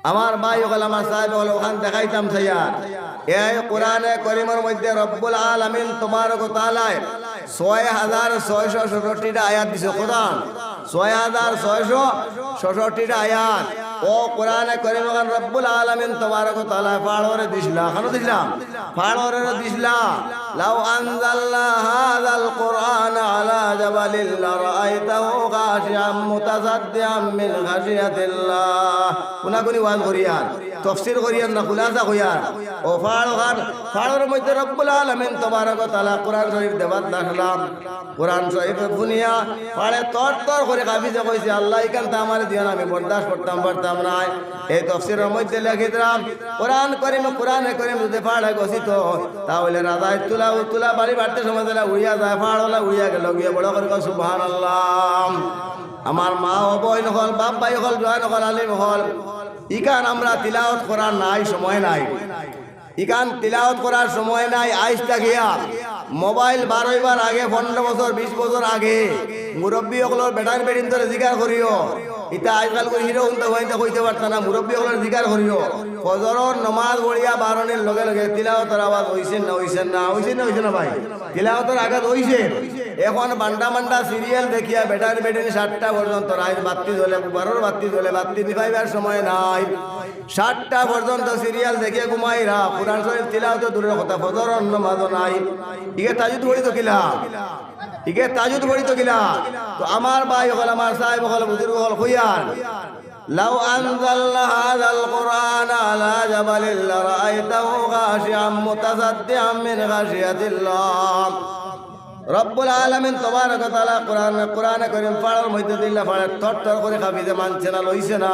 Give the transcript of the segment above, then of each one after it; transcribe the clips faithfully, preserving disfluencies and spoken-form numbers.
আমার ভাই অকল, আমার সাহেব অকল, অখান দেখাইতাম চাইয়ার। এই কোরআনে করিমর মধ্যে রব্বুল আলামিন তবারক ওয়া তাআলায় ছয় হাজার ছয়শো ছষট্টিটা আয়াত দিছে। কোরআন ছয় হাজার ছয়শো ছষট্টিটা আয়াত। অউ কোরআনে করিম অখান রব্বুল আলামিন তবারক ওয়া তাআলায় পাহাড়রে দিছলা, কেনে দিছলা? পাহাড়রে দিছলা। লাউ আনজালনা হাযাল কুরআনা আলা জাবালিন লারাআইতাহু খাশিআম মুতাসাদ্দিআম মিন খাশিয়াতিল্লাহ। কুনাকুনি ওয়াজ করিয়ার, তফসির করিয়ার না খুলাসা করিয়ার। অউ পাহাড় অখান, পাহাড়র মধ্যে রব্বুল আলামিন তবারক ওয়া তাআলা কোরআন শরীফ দেওয়াত লাগলা। কোরআন শরীফ হুনিয়া পাহাড়ে তর তর করি কাঁপিছে, কইছে, "আল্লাহ, ইখান তো আমারে দিও না, আমি বরদাস্ত করতাম পারতাম নায়।" এই তফসিরর মধ্যে লেখিতরা, কোরআন করিম, কোরআনে করিম যুদি পাহাড়ে গছিত, তা অইলে রাজায় তুলা, তুলা বাড়ি বাড়তে সময় তারা উড়িয়া যায়, পাহাড় অলা উড়িয়া গেলো গিয়া। বড় করি কও সুবহানাল্লাহ। আমার মা ও বইন অকল, বাপ ভাই অকল, জোয়ান অকল, আলিম অকল, ইখান আমরা তিলাওয়াত করার নাই, সময় নাই। ইখান তিলাওয়াত করার সময় নাই। আইজ থাকিয়া মোবাইল বার অইবার আগে, পনরো বছর, বিশ বছর আগে মুরব্বি অকলর বেটাইন বেটিন্তরে জিকার করিও। ইতা আইজকাল করি হিরো হুনতা হুয়াইন্তা কইতে পারতা না, মুরব্বি অকলর জিকার করিও। ফজরর নমাজ পড়িয়া বারনির লগে লগে তিলাওয়াতর আওয়াজ অইছে না, অইছে না, অইছে না, অইছে না ভাই? তিলাওয়াতর আওয়াজ অইছে। অখন বান্ডা বান্ডা সিরিয়াল দেখিয়া বেটাইন বেটিন সাতটা পর্যন্ত, রাইত বাত্তি জ্বলে, বারোর বাত্তি জ্বলে, বাত্তি নিভাইবার সময় নাই। সাতটা পর্যন্ত সিরিয়াল দেখিয়া ঘুমাইরা, কোরআন শরীফ তিলাওয়াত তো দূরর কথা, ফজরর নমাজও নাই। ইগে তাহাজ্জুদ পড়িতো কিলা? ইগে তাহাজ্জুদ পড়িতো কিলা? তো আমার ভাই অকল, আমার সাহেব অকল, বুজুর্গ অকল, কইয়ার, লাউ আনজালনা হাযাল কুরআনা আলা জাবালিন লারাআইতাহু খাশিআম মুতাসাদ্দিআম মিন খাশিয়াতিল্লাহ। রব্বুল আলামিন তবারক ওয়া তাআলা কোরআন, কোরআনে করিম পাহাড়র মধ্যে দিলা, পাহাড়ে তর তর করি কাঁপিছে, মানছে না, লইছে না।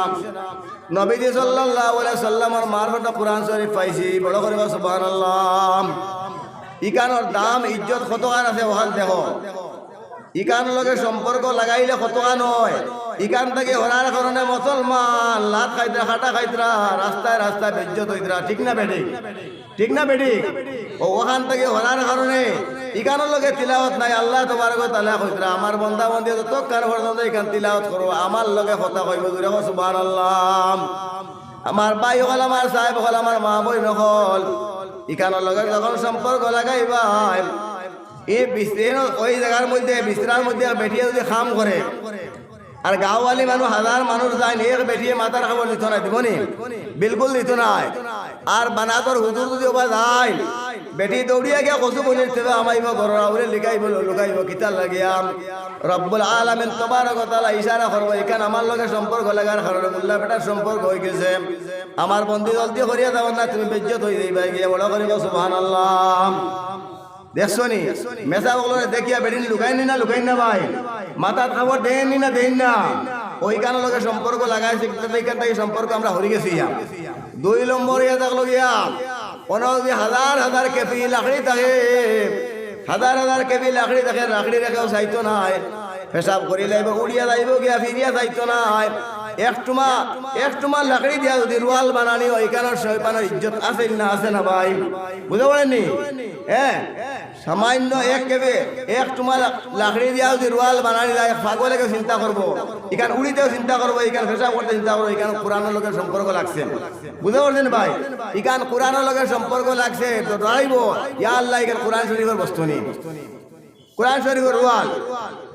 নবীজি সাল্লাল্লাহু আলাইহি সাল্লামর মারফতে কোরআন শরীফ পাইছি, বড় করি কও সুবহানাল্লাহ। ইখানর দাম ইজ্জত কতখান আছে অখান দেখো। ইখানর লগে সম্পর্ক লাগাইলে কতখান অয়। ইখান থাকি হরার কারণে মুসলমান লাত খাইতরা, কাটা খাইতরা, রাস্তায় রাস্তায় বেইজ্জত অইতরা, ঠিক না বেঠিক? ঠিক না বেঠিক? অউ অখান থাকি হরার কারণে ইখানর লগে তিলাওয়াত নাই। আল্লাহ তবারক ওয়া তাআলা কইতরা, "আমার বন্দা বন্দি যতক্ষণ পর্যন্ত ইখান তিলাওয়াত করো, আমার লগে কথা কইবো।" জুরে কও সুবহানাল্লাহ। আমার ভাই অকল, আমার সাহেব অকল, আমার মা বইন অকল, ইখানর লগে যখন সম্পর্ক লাগাইবায়, ই বিস্তীর্ণ অউ জাগার মধ্যে, বিছরার মধ্যে বেটিয়ে যুদি কাম করে, আর গাঁওয়ালি মানুষ, হাজার মানুষ যাইন, এক বেটিয়ে মাথার কাপড় দিতো নায়, দিবো নি? বিলকুল দিতো নায়। আর বানাতর হুজুর যুদি অবা যাইন, বেটি দৌড়িয়া গিয়া কচু বনির তেবা হামাইবো, ঘরর আউরে লিকাইবো, লুকাইবো, কিতার লাগিয়া? রব্বুল আলামিন তবারক ওয়া তাআলা ইশারা করবো, ইখান আমার লগে সম্পর্ক লাগার কারণে মুল্লা বেটার সম্পর্ক অইগেছে। আমার বন্দি জলদি করিয়া যাও না, তুমি বেইজ্জত অইযাইবায় গিয়া। বড় করি কও সুবহানাল্লাহ। দেখছো নি? মেসাব অকলরে দেখিয়া বেটিন লুকাইন নি না, লুকাইন না ভাই? মাথাত কাপড় দেইন নি না, দেইন না? অউ ইখানর লগে সম্পর্ক লাগাইছে, কিতা ইখান থাকি সম্পর্ক আমরা হরি গেছি ইয়া। দুই নম্বর ইয়া দেখলো গিয়া, অনো যুদি হাজার হাজার কেফি লাকড়ি থাকে, হাজার হাজার কেফি লাকড়ি থাকে, লাকড়িরে কেউ চাইতো নায়। পেশাব করিলাইবো, উড়িয়া যাইবো গিয়া, ফিরিয়া যাইতো নায়। এক টুমা, এক টুমা লাকড়ি দিয়া যুদি রুয়াল বানানি অয়, ইখানর শয়তানর ইজ্জত আছে না, আছে না ভাই? বুঝা পড়েনি? হ্যাঁ, সামান্য এক কেফি, এক টুমা লা-, লাকড়ি দিয়া যুদি রুয়াল বানানি যায়, এক পাগলে কেউ চিন্তা করবো, ইখান উড়িতেও চিন্তা করবো, ইখান পেশাব করতে চিন্তা করবো, ইখান কোরআনর লগে সম্পর্ক লাগছে। বুঝা পড়ছে নি ভাই? ইখান কোরআনর লগে সম্পর্ক লাগছে, তো ডরাইবো, ইয়া আল্লাহ, ইখান কোরআন শরীফর বস্তু নি। কোরআন শরীফর রুয়াল,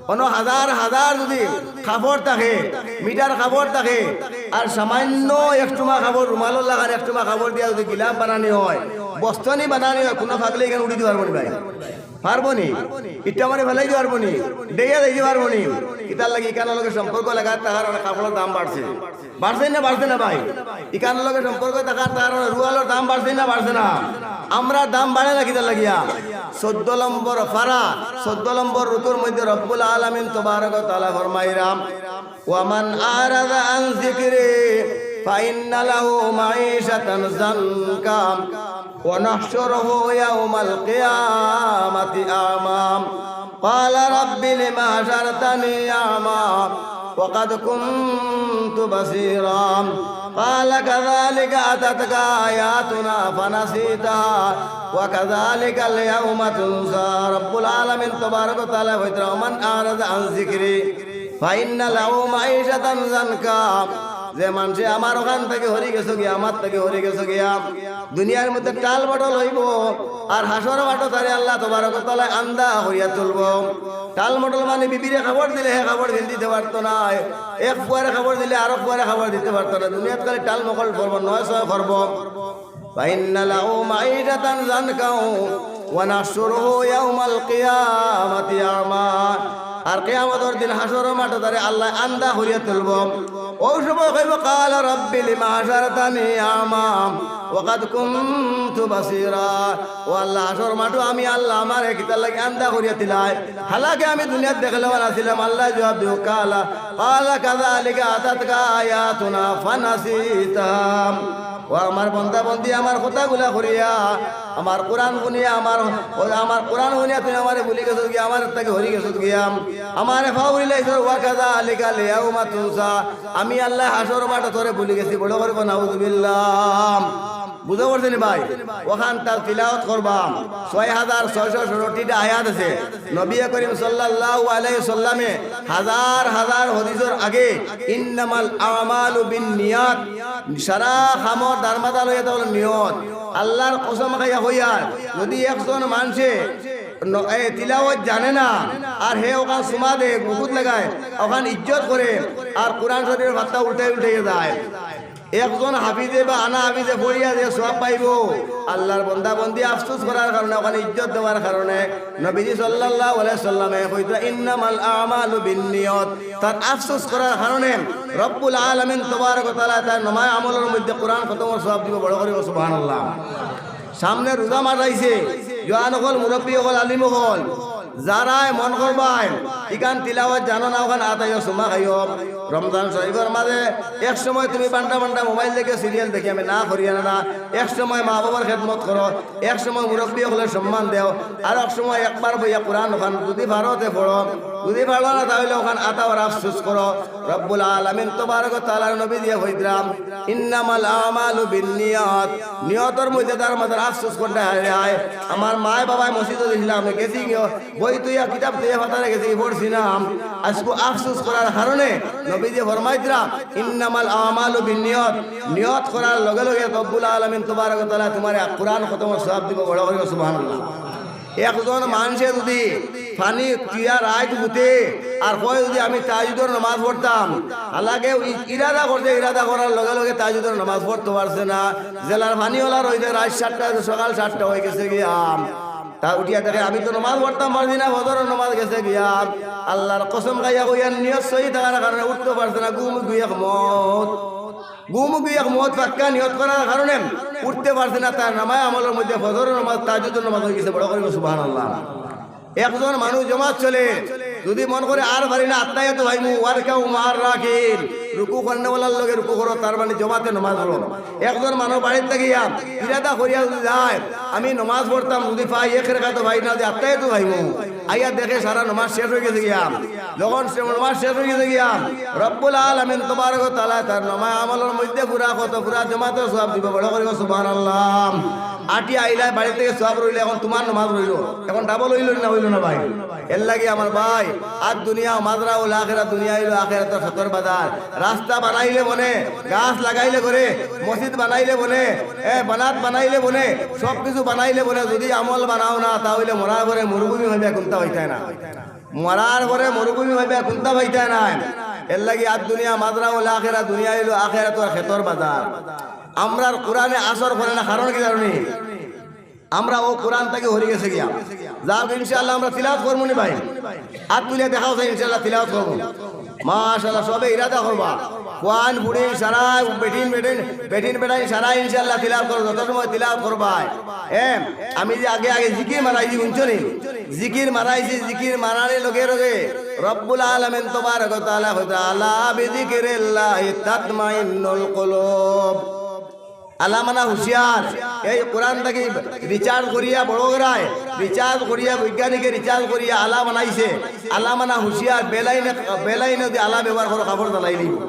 অনো হাজার হাজার যুদি কাপড় থাকে, মিটার কাপড় থাকে, আর সামান্য এক টুমা কাপড়, রুমালর লাখান এক টুমা কাপড় দিয়া যুদি গিলাফ বানানি অয়, বস্তনি বানানি অয়, কুনু পাগলে ইখান উড়ি দিবার পারবো নি ভাই? পারবো নি? ইটা মারি ফালাই দিবার পারবো নি? ডেইয়া যাইতে পারবো নি? ইতার লাগি ইখানর লগে সম্পর্ক লাগার কারণে কাপড়র দাম বাড়ছে। বাড়ছে না, বাড়ছে না ভাই? ইখানর লগে সম্পর্ক থাকার কারণে রুয়ালর দাম বাড়ছে না, বাড়ছে না? আমরার দাম বাড়ে না কিতার লাগিয়া? চৌদ্দ নম্বর পারা, চৌদ্দ নম্বর রুকুর মধ্যে রব্বুল আলামিন তবারক ওয়া তাআলা ফরমাইরা, "ওয়ামান আরাদা আন যিকরি ফাইন্না লাহু মাঈশাতান যানকা ওয়া নাহশুরুহু ইয়াওমাল কিয়ামাতি আ'মা।" قال رب لم حشرتني أعمى وقد كنت بصيرا قال كذلك أتتك آياتنا فنسيتها وكذلك اليوم تنسى। রব্বুল আলামিন তবারক ওয়া তাআলা কইতরা, "ওমান আরাদা আন যিকরি ফাইন্না লাহু মাঈশাতান যানকা।" যে মানষে আমার অখান থাকি হরি গেছো গিয়া, আমার থাকি হরি গেছো গিয়া, দুনিয়ার মধ্যে টালমটল অইবো, আর হাশর মাঠো তারে আল্লাহ তবারক ওয়া তাআলায় আন্দা করিয়া তুলবো। টালমটল মানে বিবিরে কাপড় দিলে হে কাপড় পিন্দিতে পারতো নায়, এক ফুয়ারে কাপড় দিলে আরক ফুয়ারে কাপড় দিতে পারতো নায়, দুনিয়াত খালি টালমটল করবো, নয় ছয় করবো। فإن له معيشة ضنكا ونحشره يوم القيامة أعمى। আর কিয়ামতর দিন হাশরর মাঠো তারে আল্লায় আন্দা করিয়া তুলবো। অউ সময় কইবো, قال رب لم حشرتني أعمى وقد كنت بصيرا। ও আল্লাহ, হাশর মাঠো আমি আল্লাহ, আমারে কিতার লাগি আন্দা করিয়া দিলায়? হালাকে আমি দুনিয়াত দেখলেও আছিলাম। আল্লায় জবাব দিবো, قال قال كذلك أتتك آياتنا فنسيتها। ও আমার বন্দা বন্দি, আমার কথাগুলা করিয়া, আমার কোরআন হুনিয়া, আমার, ও আমার কোরআন হুনিয়া তুই আমারে ভুলি গেছস গিয়া, আমার থাকি হরি গেছস গিয়া, আমারে ফাউরিলাইছস, وكذلك اليوم تنسى। আমি আল্লায় হাশর মাঠো তোরে ভুলি গেছি, বড় করিব, নাউজুবিল্লাহ। বুঝা পড়ছে নি ভাই? অখান তার তিলাওয়াত করবা, ছয় হাজার ছয়শো ষোলোটিটা আয়াত আছে। নবী করিম সাল্লাল্লাহু আলাইহি সাল্লামে হাজার হাজার হাদিসর আগে إنما الأعمال بالنيات, সারা কামর দারমাদার অইয়া তা অইলো নিয়ত। আল্লার কসম খাইয়া কইয়ার, যুদি একজন মানষে ন-, এ, তিলাওয়াত জানে না, আর হে অখান সুমা দে, মুকুত লাগায়, অখান ইজ্জত করে, আর কোরআন শরীফর পাতা উল্টাই উল্টাই যায়, একজন হাফিজে বা আনা হাফিজে পড়িয়া যে সওয়াব পাইবো, আল্লার বন্দা বন্দি আফসোস করার কারণে, অখান ইজ্জত দেওয়ার কারণে নবীজি সাল্লাল্লাহু আলাইহি সাল্লামে কইতরা, إنما الأعمال بالنيات। তার আফসোস করার কারণে রব্বুল আলামিন তবারক ওয়া তাআলা তার নামায়ে আমলর মধ্যে কোরআন খতমর সওয়াব দিবো। বড় করিব সুবহানাল্লাহ। সামনে রোজা মাস আইছে, জোয়ান অকল, মুরব্বি অকল, আলিম অকল, যারায় মন করবায়, ইখান তিলাওয়াত জানো না, অখান আত আইও, সুমা খাইও। রমজান শরীফর মাঝে এক সময় তুমি বান্ডা বান্ডা মোবাইল দেখে, সিরিয়াল দেখে, আমি না করিয়ার না, এক সময় মা বাবার খেদমত করো, এক সময় মুরব্বি অকলর সম্মান দেও, আর এক সময় একবার বইয়া কোরআন অখান যুদি পারো তে পড়ো, যুদি পারো না তা অইলে অখান আত আওর আফসোস করো। রব্বুল আলামিন তবারক ওয়া তাআলার নবী দিয়া কইতরা, إنما الأعمال بالنيات। নিয়তর মধ্যে দারমাদার আফসোস করতে হয়, হয়। আমার মায় বাবায় মসজিদো দিছিলা, আমি গেছি গিয়া, বই থইয়া, কিতাব থইয়া, ফাতারে গেছি, পড়ছি না। আইজকু আফসোস করার কারণে নবীজি ফরমাইতরা, إنما الأعمال بالنيات। নিয়ত করার লগে লগে রব্বুল আলামিন তবারক ওয়া তাআলা তুমারে কোরআন খতমর সওয়াব দিবো। বড় করিব সুবহানাল্লাহ। একজন মানষে যুদি পানি থুইয়া রাইত হুতে আর কয় যুদি আমি তাহাজ্জুদর নামাজ পড়তাম, হালাকে ই-, ইরাদা করছে, ইরাদা করার লগে লগে তাহাজ্জুদর নামাজ পড়তো পারছে না, জেলার পানিওয়ালা রইছে রাইত সাতটা, সকাল সাতটা অই গেছে গিয়া। তা উঠিয়া দেখে, আমি তো নামাজ পড়তাম পারছি না, ফজরর নামাজ গেছে গিয়া। আল্লার কসম খাইয়া কইয়ার, নিয়ত সহি থাকার কারণে উঠতো পারছে না, ঘুম ঘুইয়া মউত। ঘুম ঘুইয়া মউত, পাক্কা নিয়ত করার কারণে উঠতে পারছে না, তার নামায়ে আমলর মধ্যে ফজরর নামাজ, তাহাজ্জুদর নামাজ অই গেছে। বড় করিব সুবহানাল্লাহ। একজন মানুষ জমাত চলে, যুদি মন করে আর পারি না, আত্তাহিয়াতু পাইমু, ওয়ারকাউ মা'আর রাকিন, রুকু করনেওয়ালার লগে রুকু করো, তার মানে জমাতে নামাজ পড়ো। একজন মানুষ বাড়িত থাকিয়া ইরাদা করিয়া যুদি যায়, আমি নামাজ পড়তাম, যুদি পাই এক রেকাতো পাই, না অইলে আত্তাহিয়াতু পাইমু, আইয়া দেখে সারা নামাজ শেষ অই গেছে গিয়া। যখন সে নামাজ শেষ অই গেছে গিয়া, রব্বুল আলামিন তবারক ওয়া তাআলায় তার নামায়ে আমলর মধ্যে পুরা কত, পুরা জমাতর সওয়াব দিবো। বড় করিব সুবহানাল্লাহ। আটিয়া আইলায় বাড়ি থাকি সওয়াব রইলো, এখন তুমার নামাজ রইলো, এখন ডাবল অইলো না, অইলো না ভাই? এরলাগি আমার ভাই, আদ দুনিয়া মাজরাউল আখিরাহ, দুনিয়া অইলো আখিরাতর খেতর বাজার। রাস্তা বানাইলে বনে, গাছ লাগাইলে ঘরে, মসজিদ বানাইলে বনে, এ, বানাত বানাইলে বনে, সব কিছু বানাইলে বনে, যুদি আমল বানাও না, তা অইলে মরার পরে মরুভূমি অইবায়, কুন্তা পাইতায় না। মরার পরে মরুভূমি অইবায়, কুন্তা পাইতায় নায়। এরলাগি আদ দুনিয়া মাজরাউল আখিরাহ, দুনিয়া অইলো আখিরাতর খেতর বাজার। আমরার কোরআনে আসর করে না, কারণ কিতা জানো নি? আমরা অউ কোরআন থাকি হরি গেছে গিয়া। যাউক, ইনশাআল্লাহ আমরা তিলাওয়াত করমু নি ভাই? আত তুলিয়া দেখাও চাই, ইনশাআল্লাহ তিলাওয়াত করমু। মাশাআল্লাহ, সবে ইরাদা করবা। ফুয়াইন ফুড়ি সারা, বেটিন বেটিন, বেটিন বেটাইন সারা ইনশাআল্লাহ তিলাওয়াত করো, যত সময় তিলাওয়াত করবায়। এ, আমি যে আগে আগে জিকির মারাইছি, হুনছো নি? জিকির মারাইছি, জিকির মারানির লগে লগে রব্বুল আলামিন তবারক ওয়া তাআলায় কইতরা, "আলা বিযিকরিল্লাহি তাতমাইন্নুল কুলুব।" আলা মানা হুঁশিয়ার, এই কোরআন থাকি রিসার্চ করিয়া বড় করায়, রিসার্চ করিয়া বৈজ্ঞানিকে রিসার্চ করিয়া আলা বানাইছে। আলা মানা হুঁশিয়ার, বেলাইনে, বেলাইনে যুদি আলা ব্যবহার করো, কাপড় জ্বালাইলিবো।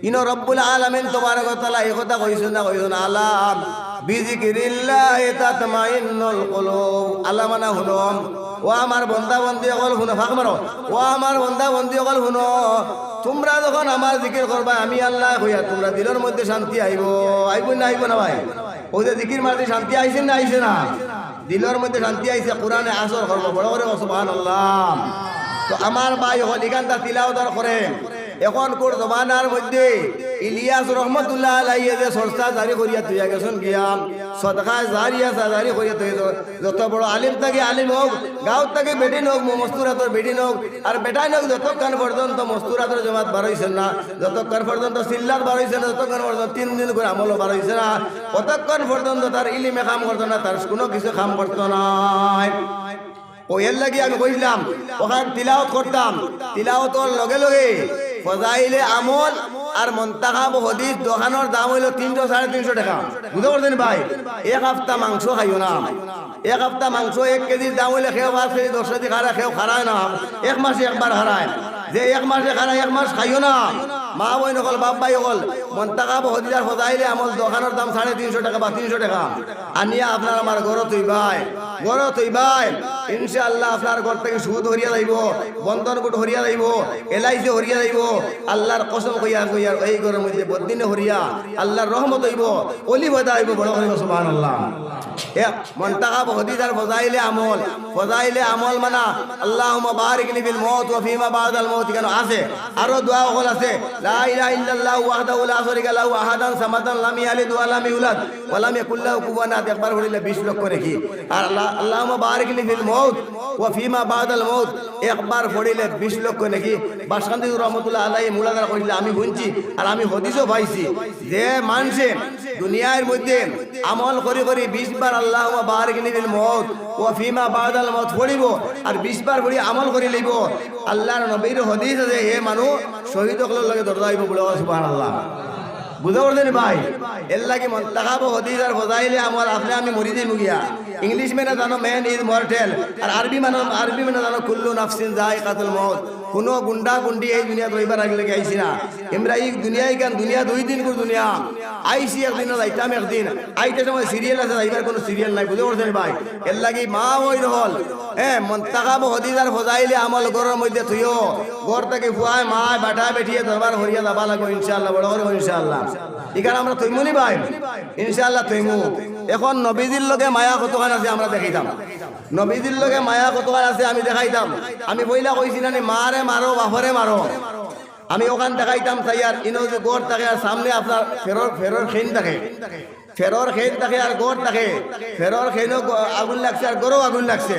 ইনো রব্বুল আলামিন তবারক ওয়া তাআলায় ই কথা কইছইন না কইছইন না, "আলা বিযিকরিল্লাহি তাতমাইন্নুল কুলুব।" আলা মানা হুনো, ও আমার বন্দা বন্দি অকল হুনো, ফাঁক মারো, ও আমার বন্দা বন্দি অকল হুনো, তুমরা যখন আমার জিকির করবায়, আমি আল্লায় কইয়ার, তুমরা দিলর মধ্যে শান্তি আইবো, আইবো না, আইবো না ভাই? অউ যে জিকির মারছি, শান্তি আইছে না, আইছে না? দিলর মধ্যে শান্তি আইছে, কোরআনে আসর করবো, বড় করি কও সুবহানাল্লাহ। তো আমার ভাই অকল, ইখানতা তিলাওয়াত করে। অখনকুর জমানার মধ্যে ইলিয়াস রহমতুল্লাহ আলাইহি যে সরসা জারি করিয়া থইয়া গেছইন গিয়া, সদকায়ে জারিয়া জারি করিয়া থইয়া, যত বড় আলিম থাকি আলিম অউক, গাঁওর থাকি বেটিন অউক, মস্তুরাতর বেটিন অউক, আর বেটাইন অউক, যতক্ষণ পর্যন্ত মস্তুরাতর জমাত বার অইছে না, যতক্ষণ পর্যন্ত সিল্লাত বার অইছে না, যতক্ষণ পর্যন্ত তিন দিন করি আমলও বার অইছে না, অতক্ষণ পর্যন্ত তার ইলিমে কাম করতো না, তার কুনু কিছু কাম করতো নায়। অউ এরলাগি আমি কইছলাম, অখান তিলাওয়াত করতাম, তিলাওয়াতর লগে লগে ফজাইলে আমল আর মন্তাখাব হাদিস দুইখানর দাম অইলো তিনশো, সাড়ে তিনশো টেকা। বুঝতে পারছইন ভাই? এক হাপ্তা মাংস খাইও না। এক হাপ্তা মাংস এক কেজির দাম অইলে কেউ পাঁচ কেজি, দশ কেজি খারায়, কেউ খারায় না, এক মাসে একবার খারায়। যে এক মাসে খারায়, এক মাস খাইও না। মা বইন অকল, বাপ ভাই অকল, মন্তাখাব হাদিস আর ফজাইলে আমল দুইখানর দাম সাড়ে তিনশো টেকা বা তিনশো টেকা। আনিয়া আপনারা আমার ঘরো থইবায়, ঘরো থইবায়। ইনশাআল্লাহ আপনার ঘর থাকি সুদ হরিয়া যাইবো, বন্ধন গুট হরিয়া যাইবো, এলআইসি হরিয়া যাইবো। আল্লার কসম কইয়ার কইয়ার, এই ঘরর মধ্যে বদিন হরিয়া আল্লার রহমত অইবো, অলি পয়দা অইবো, বড় করি কও সুবহানাল্লাহ। এ মন্তাখাব হাদিস আর ফজাইলে আমল, ফজাইলে আমল মানা, আল্লাহুম্মা বারিক লি ফিল মাউত ওয়া ফিমা বাদাল মাউত, ইখানো আছে। আরো দোয়া অকল আছে, লা ইলাহা ইল্লাল্লাহু ওয়াহদাহু লা শারীকা লাহু আহাদান সামাদান লাম ইয়ালিদ ওয়া লাম ইউলাদ ওয়া লাম ইয়াকুল লাহু কুফুয়ান আহাদ, একবার পড়িলে বিশ লক্ষ নেকি। আর আল্লাহ, আল্লাহুম্মা বারিক লি ফিল মাউত ওয়া ফিমা বাদাল মাউত, একবার পড়িলে বিশ লক্ষ নেকি। বাসকান্দি রহমতুল্লাহ আলাইহি মুলাজাত করিছলা, আমি হুনছি আর আমি হাদিসও পাইছি যে মানষে দুনিয়ার মধ্যে আমল করি করি বিশ বার আল্লাহুম্মা বারিক লি ফিল মাউত ওয়া ফিমা বাদাল মাউত পড়িবো আর বিশ বার পড়ি আমল করি লইবো, আল্লার নবীর হাদিস আছে, হে মানুষ শহীদ অকলর লগে দরজা অইবো, বড় করি কও সুবহানাল্লাহ। বুঝতে পারছইন ভাই? এরলাগি মন্তাখাব হাদিস আর ফজাইলে আমল, আপনে আমি মরি যাইমু গিয়া। English में ना जानो man is mortal, আর আরবি মানে, আরবি में ना जानो কুল্লু নাফসিন যায়িকাতুল মাউত। কুনু গুন্ডা গুন্ডি এই দুনিয়াত রইবার লাগি আইছি না। আমরা এই দুনিয়া ইখান দুনিয়া দুই দিনকুর দুনিয়া। আইছি একদিন, যাইতাম একদিন। আইতে সময় সিরিয়াল আছে, যাইবার কুনু সিরিয়াল নাই। বুঝতে পারছইন ভাই? এরলাগি মা বইন অকল, এ মন্তাখাব হাদিস আর ফজাইলে আমল ঘরর মধ্যে থইও। ঘর থাকি ফুয়ায়, মায়, বেটায়, বেটিয়ে দরবার করিয়া যাবা লাগবো ইনশাআল্লাহ, বড় করি কও ইনশাআল্লাহ। ইখান আমরা থইমু নি ভাই? ইনশাআল্লাহ থইমু। অখন নবীজির লগে মায়া কতখান আছে আমরা দেখাইতাম। নবীজির লগে মায়া কতখান আছে আমি দেখাইতাম। আমি পয়লা কইছি না নি, মারে মারো, বাপরে মারো। আমি অখান দেখাইতাম চাইয়ার, ইনো যে ঘর থাকে আর সামনে আপনার ফেরর, ফেরর খেইন থাকে। ফেরর খেইন থাকে আর ঘর থাকে। ফেরর খেইনো গ-, আগুন লাগছে আর ঘরও আগুন লাগছে।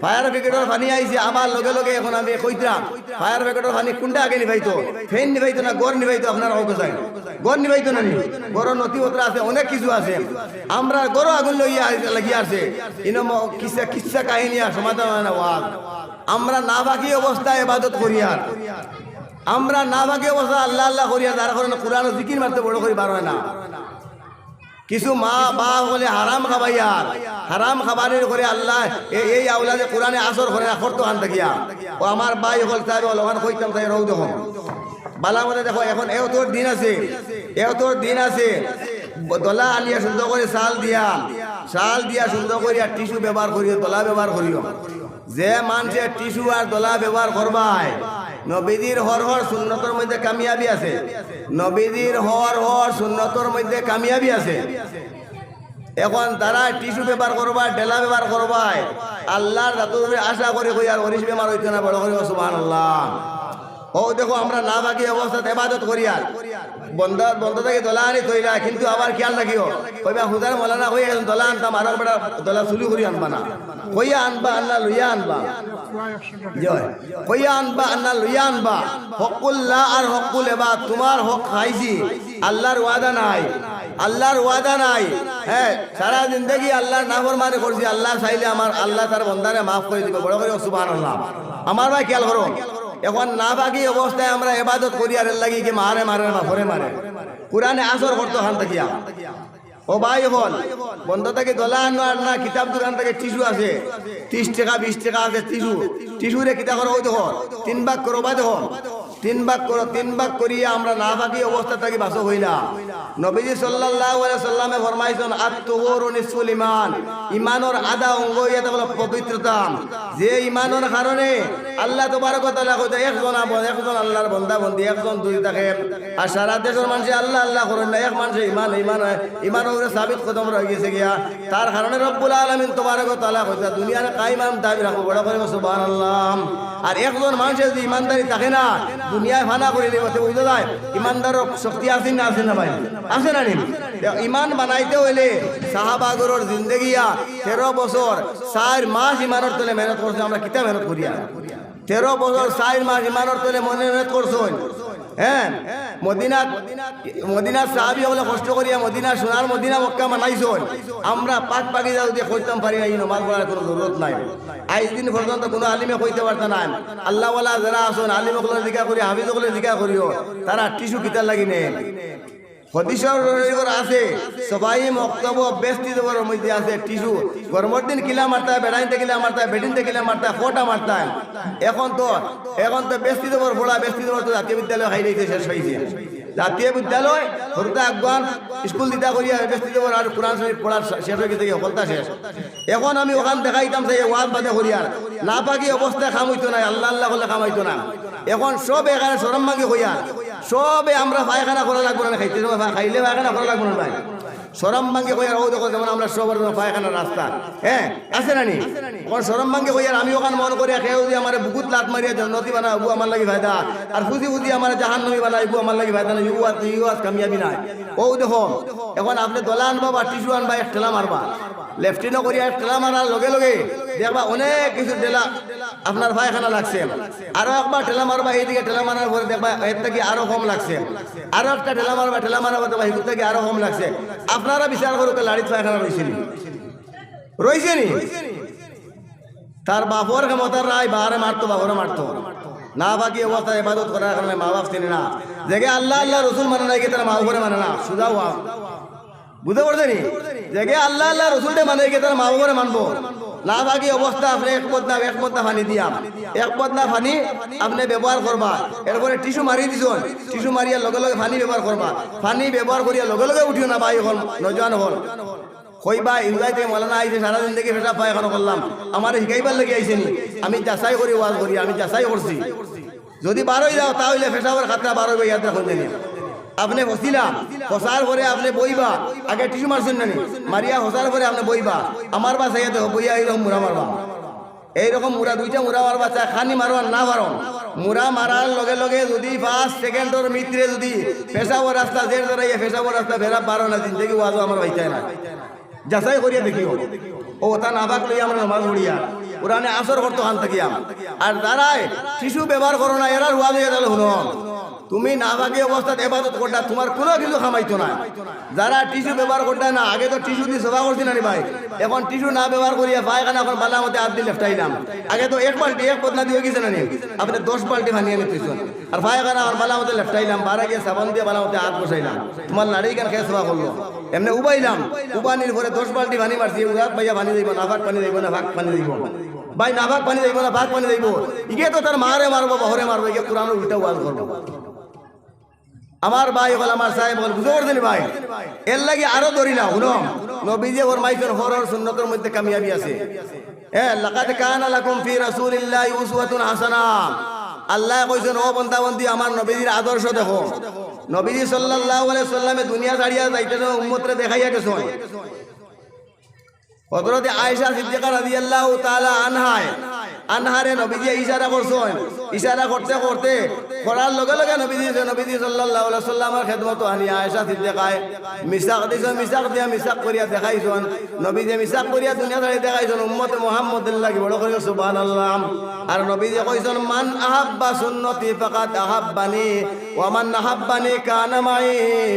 Fire brigade-র পানি আইছে, আবার লগে লগে অখন আমি কইতাম, fire brigade-র পানি কুনটা আগে নিবাইতো? খেইন নিবাইতো না ঘর নিবাইতো? আপনারা কউক্কা চাই। ঘর নিবাইতো না নি? ঘরর নথিপত্র আছে, অনেক কিছু আছে। আমরার ঘরও আগুন লাগিয়া আছে। ইনো ম-, কিচ্ছা, কিচ্ছা কাহিনী আর সমাধান অয় না ওয়াজ। আমরা নাপাকি অবস্থায় ইবাদত করিয়ার। আমরা নাপাকি অবস্থায় আল্লাহ আল্লাহ করিয়ার, যার কারণে কোরআনর জিকির মারতে বড় করি বার অয় না। কিছু মা বাপ অকলে হারাম খাবাইয়ার, হারাম খাবানির করে আল্লায় এ-, এই আওলাদে কোরআনে আসর করে না, করতো অখান থাকিয়া। ও আমার ভাই অকল, সাহেব অকল, অখান কইতাম চাই, রও দেখো। বালা মতে দেখো, অখন এও তোর দিন আছে, এও তোর দিন আছে। ব-, দলা আনিয়া সুন্দর করি চাল দিয়া, চাল দিয়া সুন্দর করিয়া tissue ব্যবহার করিও, দলা ব্যবহার করিও। যে মানষে tissue আর দলা ব্যবহার করবায়, নবীজির হর হর সুন্নতর মধ্যে কামিয়াবি আছে। নবীজির হর হর সুন্নতর মধ্যে কামিয়াবি আছে। অখন যারা tissue ব্যবহার করবায়, ডেলা ব্যবহার করবায়, আল্লার জাতর উপরে আশা করি কইয়ার অরিস বেমার অইতো না, বড় করি কও সুবহানাল্লাহ। অউ দেখো, আমরা নাপাকি অবস্থাত ইবাদত করিয়ার। বন্দা, বন্দা থাকি দলা আনি থইলা, কিন্তু আবার খিয়াল রাখিও, কইবা, "হুজুরে মৌলানা কইয়া গেছইন দলা আনতাম, আরক বেটা দলা চুরি করি আনবা না।" কইয়া আনবা, আনলা লইয়া আনবা। জি অয়। কইয়া আনবা, আনলা লইয়া আনবা। হক্কুল্লাহ আর হক্কুল ইবাদ, তুমার হক খাইছি, আল্লার ওয়াদা নাই, আল্লার ওয়াদা নাই। হ্যাঁ, সারা জিন্দেগি আল্লার নাফরমানি করছি, আল্লায় চাইলে আমার, আল্লায় তার বন্দারে মাফ করি দিবো। বড় করি কও সুবহানাল্লাহ। আমার ভাই খিয়াল করো, অখন নাপাকি অবস্থায় আমরা ইবাদত করিয়ার, এরলাগি কি মারে মারে, বাপরে মারে। কোরআনে আসর করতো অখান থাকিয়া। ও ভাই অকল, বন্দা থাকি দলা আনো আর না, কিতাব দোকান থাকি tissue আছে, ত্রিশ টেকা, বিশ টেকা আছে tissue। Tissue-রে কিতা করো, অউ দেখো, তিন ভাগ করো, বা দেখো, তিন ভাগ করো, তিন ভাগ করিয়া আমরা নাপাকি অবস্থা থাকি বাঁচো কইলা। নবীজি সাল্লাল্লাহু আলাইহি সাল্লামে ফরমাইছইন, "আত-তুহুরু নিসফুল ঈমান।" ঈমানর আধা অঙ্গ অইয়া থাকলো পবিত্রতা। যে ঈমানর কারণে আল্লাহ তাবারক ওয়া তাআলা কইতা, একজন আব-, একজন আল্লাহর বান্দা বান্দি, একজন দুই থাকে। আর সারা দেশর মানষে আল্লাহ আল্লাহ করইন না, এক মানষে ঈমান, ঈমান অয়, ঈমানর উপরে সাবিত কদম রইগেছে গিয়া। তার কারণে রব্বুল আলামিন তাবারক ওয়া তাআলা কইতা, দুনিয়ার কায়েম দাইম রাখবো, বড় করি সুবহানাল্লাহ। আর একজন মানষে যদি ঈমানদারি থাকে না, দুনিয়ায় ফানা করি দিবো, তে বুঝা যায়, ঈমানদারর শক্তি আছে না, আছে না ভাই? আছে না নি? তে ঈমান বানাইতে অইলে সাহাবাগণর জিন্দেগিয়া তেরো বছর চাইর মাস ঈমানর তলে মেহনত করছে, আমরা কিতা মেহনত করিয়ার? তেরো বছর চাইর মাস ঈমানর তলে মেহনত করছইন। হ্যাঁ, মদিনাত, মদিনার সাহাবী অকলে কষ্ট করিয়া মদিনা, সোনার মদিনা মক্কা বানাইছইন। আমরা পাক পাকিজা যদি কইতাম পারি না, ই নমাজ পড়ার কুনু জরুরত নাই। আইজ দিন পর্যন্ত কুনু আলিমে কইতা পারতা নায়। আল্লাহওয়ালা যারা আছইন, আলিম অকলরে জিকার করি, হাফিজ অকলরে জিকার করিও, তারা টিস্যু কিতার লাগি নেইন? হাদিস শরীফর আছে, সফাই মক্তব বেস্তি জবরর মধ্যে আছে টিস্যু। গরমর দিন কিলা মারতা, বেড়াইনতে কিলা মারতা, বেটিনতে কিলা মারতা, ফটা মারতা। এখন তো, এখন তো বেস্তি জবর পড়া, বেস্তি জবর তো জাতীয় বিদ্যালয় খাইলাইছে, শেষ অইছে। জাতীয় বিদ্যালয়, হুরুতা আগুয়ান, স্কুল দিতা করিয়া বেস্তি জবর আর কোরআন শরীফ পড়া শে-, শেষ অইগেছে, হকলতা শেষ। এখন আমি অখান দেখাইতাম চাই, ওয়াজ বাদে করিয়ার। নাপাকি অবস্থায় কাম অইতো নায়, আল্লাহ আল্লাহ করলে কাম অইতো না। এখন সব এখানে শরম ভাঙ্গি কইয়ার, সবে আমরা পায়খানা করা লাগবো না, খাইতে সময় পা-, খাইলে পায়খানা করা লাগবো না ভাই। শরম ভাঙ্গি কইয়ার, অউ দেখো যেমন আমরা সবর পায়খানার রাস্তা, হ্যাঁ, আছে না নি? এখন শরম ভাঙ্গি কইয়ার, আমি অখান মন করিয়া কেউ যদি আমারে বুকুত লাত মারিয়া জন্নতি বানায়, অউ আমার লাগি ফায়দা, আর ফুজি ফুজি আমারে জাহান্নামী বানায়, অউ আমার লাগি ফায়দা না, ইউ আর, ইউ আর কামিয়াবি নায়। অউ দেখো, এখন আপনে দলা আনবা বা টিস্যু আনবা, এক ঠেলা মারবা, লেফটিনও করিয়া এক ঠেলা মারার লগে লগে দেখবা অনেক কিছু ঠেলা আপনার পায়খানা লাগছে। আরো একবার ঠেলা মারবা, এইদিকে ঠেলা মারার পরে দেখবা এর থাকি আরো কম লাগছে। আরো একটা ঠেলা মারবা, ঠেলা মারার পরে দেখবা এর থাকি আরো কম লাগছে। আপনারা বিচার করউক্কা, লাড়িত পায়খানা রইছে নি? রইছে নি? তার বাপর ক্ষমতার রায় বারে মারতো, বাপরে মারতো। নাপাকি অবস্থায় ইবাদত করার কারণে মা বাপ চিনে না। যেগে আল্লাহ, আল্লাহ, রসুল মানে না, ইগে তার মা বাপরে মানে না। সুজা ওয়াজ। বুঝা পড়ছে নি? যেগে আল্লাহ, আল্লাহ, রসুলরে মানে, ইগে তার মা বাপরে মানবো। নাপাকি অবস্থা আপনে এক বদনা, এক বদনা পানি দিয়া, এক বদনা পানি আপনে ব্যবহার করবা, এরপরে টিস্যু মারি দিছইন, টিস্যু মারিয়া লগে লগে পানি ব্যবহার করবা, পানি ব্যবহার করিয়া লগে লগে উঠিও না ভাই অকল, নওজোয়ান অকল। কইবা, ইহুদাই থাকি মৌলানা আইছে, সারা জিন্দেগি পেশাব পায়খানা করলাম, আমারে শিখাইবার লাগি আইছে নি? আমি যাচাই করি ওয়াজ করি, আমি যাচাই করছি। যদি বার অই যাও, তা অইলে পেশাবর খাতরা বার অইবো, ইয়াদ রাখুন জানি। আপনে ফসিলা, ফসার পরে আপনে বইবা, আগে টিস্যু মারছইন না নি? মারিয়া ফসার পরে আপনে বইবা, আমার বাসায় ইয়াতে বইয়া এইরকম মুড়া মারবা। এইরকম মুড়া, দুইটা মুড়া মারবা, চাই খানি মারো আর না মারো। মুড়া মারার লগে লগে যদি পাঁচ সেকেন্ডর ভিতরে যদি পেশাবর রাস্তা জের জেরাইয়া পেশাবর রাস্তা ফেরা পারো না, জিন্দেগি ওয়াজও আমার পাইতায় না। যাচাই করিয়া দেখিও। অউ অতা নাপাক লইয়া আমরা নমাজ পড়িয়ার, কোরআনে আসর করতো খান থাকিয়া। আর যারায় টিস্যু ব্যবহার করো না, এরার ওয়াজ অইয়া গেল, হুনো, তুমি নাপাকি অবস্থাত ইবাদত করতা, তুমার কুনু কিছু কাম আইতো না। যারা টিস্যু ব্যবহার করতা না, আগে তো টিস্যু দি সাফা করছি না নি ভাই, এখন টিস্যু না ব্যবহার করিয়া পায়খানা এখন বালা মতে আত দি লেফটাইলাম। আগে তো এক বালটি, এক বদনা দি অইগেছে না নি, আপনে দশ বালটি পানি আনি থইছইন। আর পায়খানা আর বালা মতে লেফটাইলাম, বারা গিয়া সাবান দিয়া বালা মতে আত ঘষাইলাম, তুমার লাড়ি ইখান কে সাফা করলো? এমনে উবাইলাম, উবানির পরে দশ বালটি পানি মারছি, উজাত ভাইয়া পানি যাইবো, নাপাক পানি যাইবো, নাপাক পানি যাইবো। ভাই, নাপাক পানি যাইবো, নাপাক পানি যাইবো। ইগে তো তার মারে মারবো, বাপরে মারবো, ইগে কোরআনর উল্টা ওয়াজ করবো। আমার ভাই অকল, আমার সাহেব অকল, বুঝা পড়ছে নি ভাই? এরলাগি আরো ধরিলা, হুনো, নবীজিয়ে ফরমাইছইন, হরর সুন্নতর মধ্যে কামিয়াবি আছে। এ, লাকাদ কানা লাকুম ফি রাসূলিল্লাহি উসওয়াতুন হাসানাহ। আল্লায় কইছইন, "ও বান্দা বান্দি, আমার নবীজির আদর্শ দেখো।" নবীজি সাল্লাল্লাহু আলাইহি ওয়াসাল্লামে দুনিয়া ছাড়িয়া যাইতে সময় উম্মতরে দেখাইয়া গেছইন। হযরতে আয়েশা সিদ্দিকা রাদিয়াল্লাহু তাআলা আনহায়, আনহারে নবীজিয়ে ইশারা করছইন। ইশারা করতে করতে, করার লগে লগে নবীজি, নবীজি সাল্লাল্লাহু আলাইহি ওয়াসাল্লামর খেদমতো আনি আয়েশা সিদ্দিকায় মিসাক দিছইন, মিসাক দিয়া মিসাক করিয়া দেখাইছইন। নবীজিয়ে মিসাক করিয়া দুনিয়া ছাড়ি দেখাইছইন উম্মতে মুহাম্মদর লাগি, বড় করি সুবহানাল্লাহ। আর নবীজিয়ে কইছইন, "মান আহাব্বা সুন্নতি ফাকাদ আহাব্বানি, ওয়া মান আহাব্বানি কানা মাই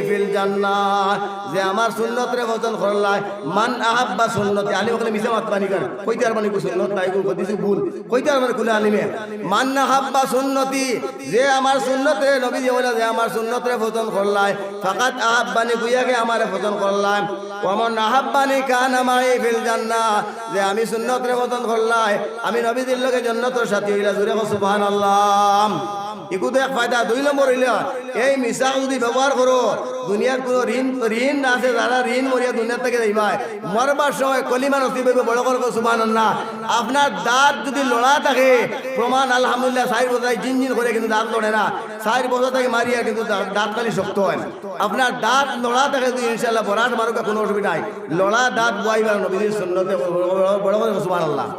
ফিল জান্নাহ।" যে আমার সুন্নতরে পছন্দ করলায়, মান আহাব্বা সুন্নতি, আলিম অকলে মিছা মাতবা নি কেনে? কইতে পারবা নি কু সুন্নত নাই, কু হাদিস ভুল, কইতে পারবা নি কুনু আলিমে? মান আহাব্বা সুন্নতি, যে আমার সুন্নতরে, নবীজিয়ে কইলা, যে আমার সুন্নতরে পছন্দ করলায়, ফাকাদ আহাব্বানি, গুয়াকে আমারে পছন্দ করলায়। ওয়া মান আহাব্বানি কানা মাই ফিল জান্নাহ, যে আমি সুন্নতরে পছন্দ করলায়, আমি নবীজির লগে জন্নতর সাথী অইলা। জুরে কও সুবহানাল্লাহ। ইগু তো এক ফায়দা। দুই নম্বর অইলো, এই মিছাক যুদি ব্যবহার করো, দুনিয়ার কুনু ঋণ, ঋণ আছে, যারা ঋণ মরিয়া দুনিয়ার থাকি যাইবায়, মরবার সময় কলিমা নসিব অইবো, বড় করি কও সুবহানাল্লাহ। আপনার দাঁত যুদি লড়া থাকে, প্রমাণ আলহামদুলিল্লাহ, চাইর বছর জিনজিন করে কিন্তু দাঁত লড়ে না, চাইর বছর থাকি মারিয়া কিন্তু দা-, দাঁত খালি শক্ত অয়। আপনার দাঁত লড়া থাকে যুদি ইনশাআল্লাহ, বরাট মারুক্কা, কুনু অসুবিধা নাই। লড়া দাঁত বওয়াইবার নবীজির সুন্নতে, বড়, বড়, বড় করি কও সুবহানাল্লাহ।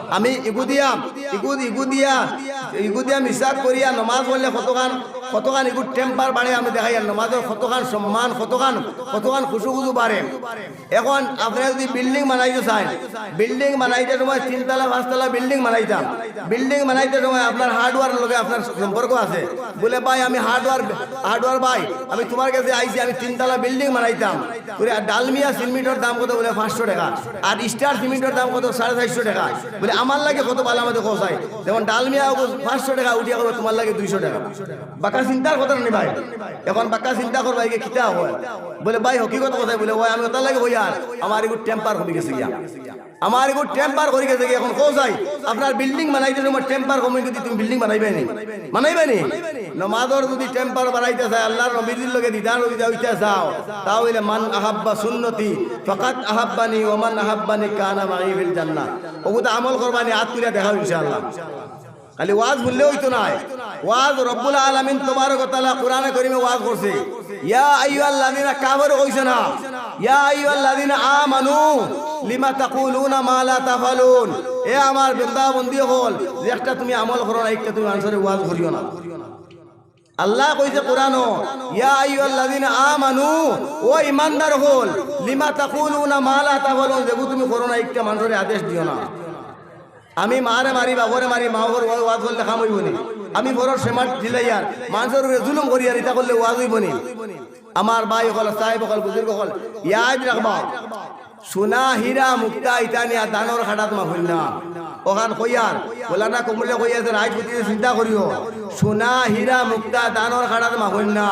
আমি ইগুদিয়া, ইগুদ-, ইগুদিয়া, ইগুদিয়া মিছাক করিয়া নমাজ পড়লে কতখান, কতখান ইগুর temper বাড়ে আমি দেখাইয়ার, নমাজর কতখান সম্মান, কতখান, কতখান খুশু খুজু বাড়ে। এখন আপনারা যুদি building বানাইতে চাইন, building বানাইতে সময় তিনতলা, পাঁচতলা building বানাইতাম, building বানাইতে সময় আপনার hardware লগে আপনার সম্পর্ক আছে, বুলে, "ভাই, আমি hardware, hardware ভাই, আমি তুমার গেছে আইছি, আমি তিনতলা building বানাইতাম।" বুলে, "আর ডালমিয়া সিমেন্টর দাম কত?" বুলে, "পাঁচশো টেকা।" আর স্টার সিমেন্টর দাম কত? সাড়ে চাইরশো টেকা। বুলে, "আমার লাগি কত ভালা মতো কও চাই।" যেমন ডালমিয়া অগু পাঁচশো টেকা উঠিয়া কইবো, "তুমার লাগি দুইশো টেকা।" বাক্কা চিন্তার কথা নি ভাই? এখন বাক্কা চিন্তা করবা, ইগে কিতা অয়? বুলে, "ভাই, হকিকত কথা।" বুলে, "অয়, আমি অটার লাগি কইয়ার, আমার ইগুর temper কমি গেছে গিয়া, আমার ইগুর temper কমি গেছে গিয়া।" এখন কও চাই, আপনার building বানাইতে সময় temper কমি গেলে তুমি building বানাইবায় নি? বানাইবায় নি? নমাজর যুদি temper বাড়াইতে চায়, আল্লার নবীজির লগে দিদার অইতে, অইতে চাও, তা অইলে, "মান আহাব্বা সুন্নতি ফাকাদ আহাব্বানি ওয়া মান আহাব্বানি কানা মাই ফিল জান্নাহ।" অগুতা আমল করবা নি, আত তুলিয়া দেখাও ইনশাআল্লাহ। খালি ওয়াজ হুনলে অইতো নায়, ওয়াজ রব্বুল আলামিন তবারক ওয়া তাআলা কুরআনে করিমে ওয়াজ করছে। ইয়া আইয়ুহাল্লাযিনা, কাফের কইছে না, ইয়া আইয়ুহাল্লাযিনা আমানু লিমা তাকুলুনা মা লা তাফআলুন। এ আমার বান্দা বন্দি অকল, যে একটা তুমি আমল করো না, একটা তুমি মানষরে ওয়াজ করিও না। আল্লায় কইছে কুরআনো, "ইয়া আইয়ুহাল্লাযিনা আমানু", ও ইমানদার অকল, "লিমা তাকুলুনা মা লা তাফআলুন", যেগু তুমি করো না, একটা মানষরে আদেশ দিও না। আমি মারে মারি, বাফরে মারি, মাওর ওয়া-, ওয়াজ করলে কাম অইবো নি? আমি পরর সেমাট ঢিলাইয়ার, মানষর উপরে জুলুম করিয়ার, ইতা করলে ওয়াজ অইবো নি? আমার ভাই অকল, সাহেব অকল, বুজুর্গ অকল, ইয়াদ রাখবা, সোনা, হীরা, মুক্তা ইতা নিয়া ধানর খাটাত মাফইন না। অখান কইয়ার, মৌলানা কমলে কইয়ার যে রাইত হুতিয়ে চিন্তা করিও, সোনা, হীরা, মুক্তা ধানর খাটাত মাফইন না,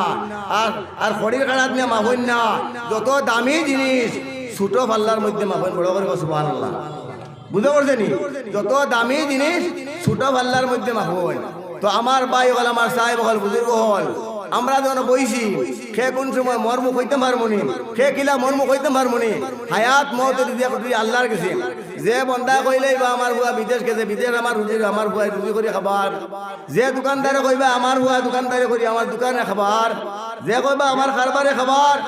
আর, আর খড়ির খাটাত নিয়া মাফইন না। যত দামি জিনিস ছোট পাল্লার মধ্যে মাফইন, বড় করি কও সুবহানাল্লাহ। বুঝা পড়ছে নি? যত দামি জিনিস ছোট পাল্লার মধ্যে মাফইন। তো আমার ভাই অকল, আমার সাহেব অকল, বুজুর্গ অকল, আমরা যখন বইছি, কে কুন সময় মরমু কইতাম পারমু নি, কে কিলা মরমু কইতাম পারমু নি। হায়াত মউত দুইটা কুটি আল্লার গেছে। যে বন্দায় কইলে বা আমার ফুয়া বিদেশ গেছে, বিদেশ আমার রুজি, আমার ফুয়ায় রুজি করি খাবার। যে দোকানদারে কইবা আমার ফুয়া দোকানদারি করি, আমার দোকানে খাবার। যে কইবা আমার কারবারে খাবার।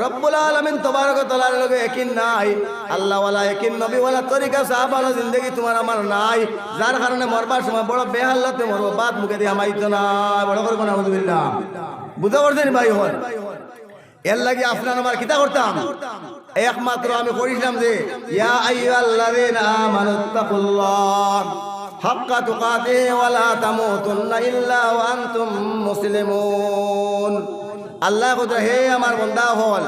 রব্বুল আলামিন তবারক ওয়া তাআলার লগে একিন নাই। আল্লাহওয়ালা একিন, নবীওয়ালা তরিকা, সাহাবাওয়ালা জিন্দেগি তুমার আমার নাই, যার কারণে মরবার সময় বড় বেহালতে মরবো, ভাত মুখে দিয়া হামাইতো না। বড় করি কও নাউজুবিল্লাহ। বুঝা পড়ছে নি ভাই অকল? এর লাগি আপনার আমার কিতা করতাম? একমাত্র আমি কইছিলাম যে, "ইয়া আইয়ুহাল্লাযীনা আমানুত্তাকুল্লাহ হাক্কা তুকাতিহি ওয়া লা তামুতুন্না ইল্লা ওয়া আনতুম মুসলিমুন।" আল্লায় কইতা, "হে আমার বন্দা অকল,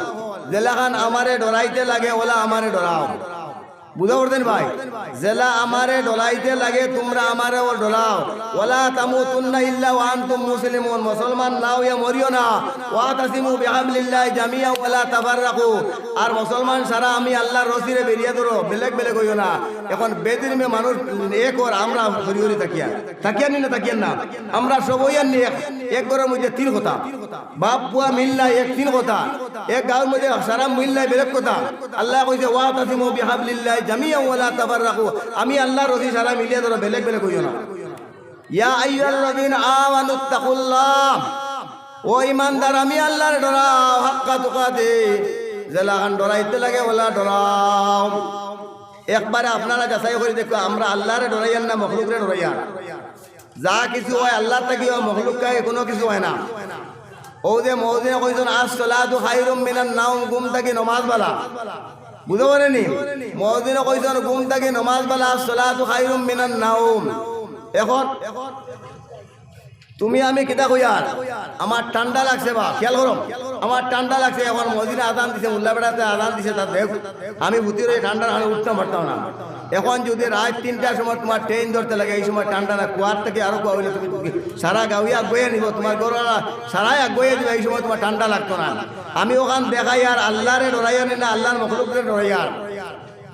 যেলাখান আমারে ডরাইতে লাগে, অউলা আমারে ডরাও।" বুঝা পড়ছে নি ভাই? যেলা আমারে ডরাইতে লাগে, তুমরা আমারেও ডরাও। "ওয়ালা তামুতুন্না ইল্লা ওয়া আনতুম মুসলিমুন।" মুসলমান না অইয়া মরিও না। "ওয়াতাসিমু বিহাবলিল্লাহি জামিআন ওয়ালা তাফাররাকু।" আর মুসলমান সারা আমি আল্লার রশিরে বেড়িয়া ধরো, বেলেগ বেলেগ অইও না। এখন বেদিন মে মানুষ এক অর, আমরা হরি হরি থাকিয়ার। থাকিয়ার নি না থাকিয়ার না? আমরা সব অইয়ার নি এক, এক ঘরর মধ্যে তিন কথা। বাপ পুয়া মিললা এক তিন কথা, এক গাউর মধ্যে সারা মিললা বেলেগ কথা। আল্লায় কইছে, "ওয়াতাসিমু বিহাবলিল্লাহি জামিআন ওয়ালা তাফাররাকু।" আমি আল্লার রশি সারা মিলিয়া ধরো, বেলেগ বেলেগ অইও না। ইয়া আইয়ুহাল্লাযীনা আমানুত্তাকুল্লাহ। ও ইমানদার, আমি আল্লারে ডরাও, হাক্কা তুকাতিহি, যেলাখান ডরাইতে লাগে অউলা ডরাও। একবারে আপনারা যাচাই করি দেখো, আমরা আল্লারে ডরাইয়ার না মখলুকরে ডরাইয়ার? যা কিছু অয় আল্লার থাকি অয়, মখলুক থাকি কুনু কিছু অয় না। অউ যে মুয়াজ্জিনে কইছইন, "আসসালাতু খায়রুম মিনান নাওম", ঘুম থাকি নমাজ ভালা। বুঝা পড়ছে নি? মুয়াজ্জিনে কইছইন, "ঘুম থাকি নমাজ ভালা, আসসালাতু খায়রুম মিনান নাওম।" এখন তুমি আমি কিতা কইয়ার? আমার ঠান্ডা লাগছে বা, খেয়াল করো, আমার ঠান্ডা লাগছে। এখন মুয়াজ্জিনে আজান দিছে, মোল্লা বেটাতে আজান দিছে, তার দেখ, আমি হুতির অই ঠান্ডার কারণে উঠতাম পারতাম না। এখন যুদি রাইত তিনটার সময় তুমার ট্রেন ধরতে লাগে, এই সময় ঠান্ডা না, কুয়ার থাকি আরো কুয়া অইলে তুমি সারা গাউয়ে আগুয়াইয়া নিবো, তুমার ঘরআলা সারাই আগুয়াইয়া দিবা, এই সময় তুমার ঠান্ডা লাগতো না। আমি অখান দেখাইয়ার আল্লারে ডরাইয়ার নি না, আল্লার মখলুকরে ডরাইয়ার?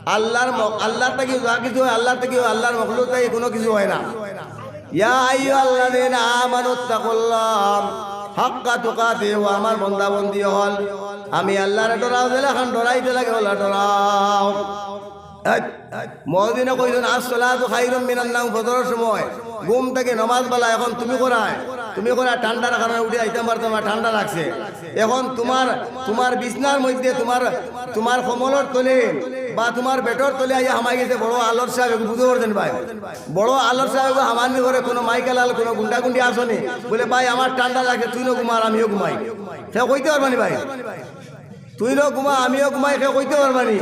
আল্লার ম-, আল্লার থাকি যা কিছু অয়, আল্লার থাকি অয়, আল্লার মখলুক থাকি কুনু কিছু অয় না। ইয়া আইয়ুহাল্লাযীনা আমানুত্তাকুল্লাহ হাক্কা তুকাতিহি, ও আমার বান্দা বান্দি অকল, আমি আল্লাহরে ডরাও, যেলাখান ডরাইতে লাগে অলা ডরাও। এই, মুয়াজ্জিনে কইছইন, "আসসালাতু খায়রুম মিনান নাওম", ফজরর সময় ঘুম থাকি নমাজ বালা, অখন তুমি করায়, তুমি করায় ঠান্ডার কারণে উঠি আইতাম পারতাম না, ঠান্ডা লাগছে। অখন তুমার, তুমার বিছনার মধ্যে, তুমার, তুমার কম্বলর তলে বা তুমার বেডর তলে আইয়া হামাই গেছে বড় আলর সাব, এগু বুঝো করছেন ভাই। বড় আলর সাব এগু হামানি করে, কুনু মাইকালাল, কুনু গুন্ডাগুন্ডি আছনি, বলে, "ভাই, আমার ঠান্ডা লাগে, তুইনও ঘুমা, আমিও ঘুমাই।" সে কইতে পারবানি ভাই, "তুইনও ঘুমা, আমিও ঘুমাই", সে কইতে পারবানি?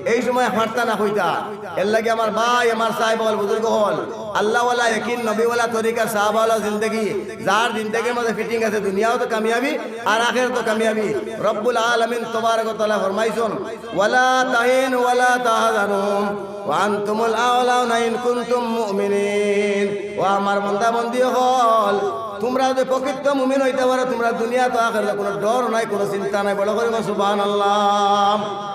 এই সময় পারতা না কইতা। এরলাগি আমার ভাই, আমার সাহেব অকল, বুজুর্গ অকল, আল্লাহওয়ালা, ইয়াকিন, নবীওয়ালা তরিকা, সাহাবাওয়ালা জিন্দেগি, যার জিন্দেগির মধ্যে fitting আছে, দুনিয়াও তো কামিয়াবি, আর আখেরাতও কামিয়াবি। রব্বুল আলামিন তবারক ওয়া তাআলা ফরমাইছইন, "ওয়ালা তাহিনু ওয়ালা তাহজানু ওয়া আনতুমুল আ'লাউনা ইন কুনতুম মুমিনিন।" ও আমার বান্দা বান্দি অকল, তুমরা যদি প্রকৃত মুমিন অইতা পারো, তুমরার দুনিয়াত আখেরাতো কুনু ডর নাই, কুনু চিন্তা নাই। বড় করি কও, সুবহানাল্লাহ।